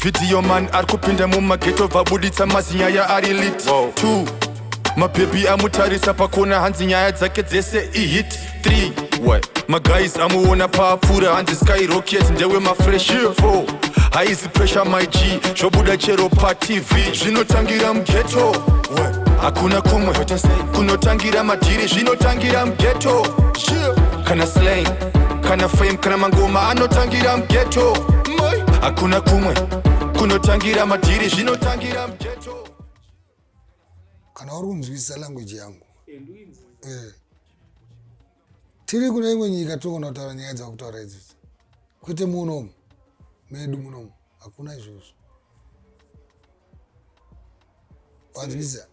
Video man ari kupinda mumageto vabuditsa mazinyaya ari lit. 2 mabhebhi amutarisa pakona hanzi nyaya dzake dzese ihit. 3 What? Maguys amuona paapfuura hanzi skyrocket ndewe mafresh. 4 haizi pressure my G zvobuda chero paTV zvinotangira mugeto. Hakuna kumwe kunotangira madhiri zvinotangira mugeto. Kana slang kana fame kana mangoma anotangira mugeto. Hakuna kumwe kunotangira madhiri zvinotangira mugeto. Kana uri kunzwisisa language yangu, tiri kune imwe nyika togona kutaura nyaya dzakutaura idzidzi, kwete munomu medu munomu hakuna izvozvo. Wanzwisisa?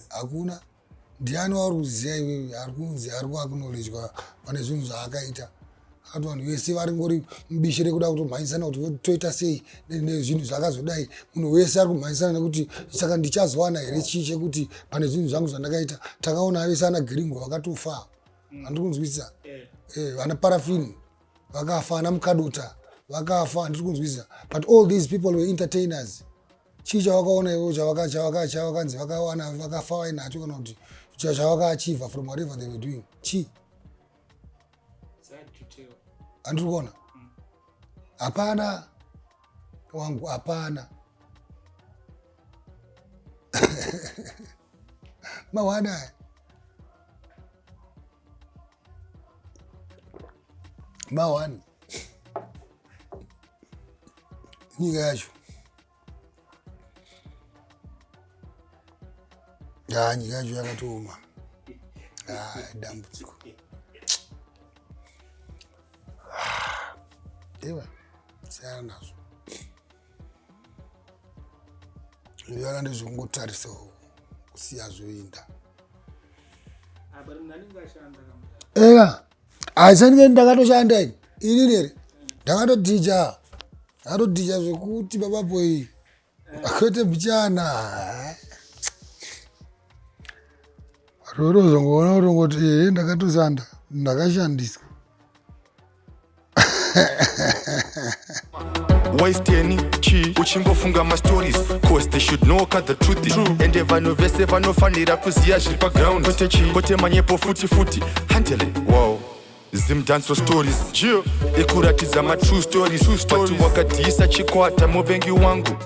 Hakuna. Ndiani wauri kuziva iwewe ari kunzi ari kuacknowledgwa pane zvinhu zvaakaita? Akati vanhu vese vari ngori mubishi rekuda kutomhanyisana kuti toita sei nezvinhu zvakazodai. Munhu wese ari kumhanyisana nekuti saka ndichazowana here chii chekuti pane zvinhu zvangu zvandakaita. Takaona vese ana Gringo vakatofa, handiri kunzwisisa, vana Parafini vakafa, ana Mukadota vakafa, handiri kunzwisisa. But all these people were entertainers. Chii chavakaona ivo chavakanzi vakawana vakafa vainacho, kana kuti chavakaachieva from whatever they were doing? Chii? Handiri kuona. Hapana wangu, hapana. Mawana aya mawani. Nyika yacho ya nyika yacho yakatooma. Dambudziko iwe siyana nazvo. Zviyana ndezvekungotarisawo kusiya zvoenda. Eka aisandike ndakatoshanda ini inini here, ndakatodhija, ndakatodhija zvekuti baba boy, kwete mbichana. Rorozongoona kutongoti ehe, ndakatoshanda, ndakashandiswa. Waisteni chi uchingofunga mastories, cause they should know ka the truth. Ende vanhu vese vanofanira kuziva zviri paground, kwete chi kwete manyepo futi futi. Handele wow Zimdancehall stories ikuratidza matrue stories, but wakadhisa chikwata muvengi wangu.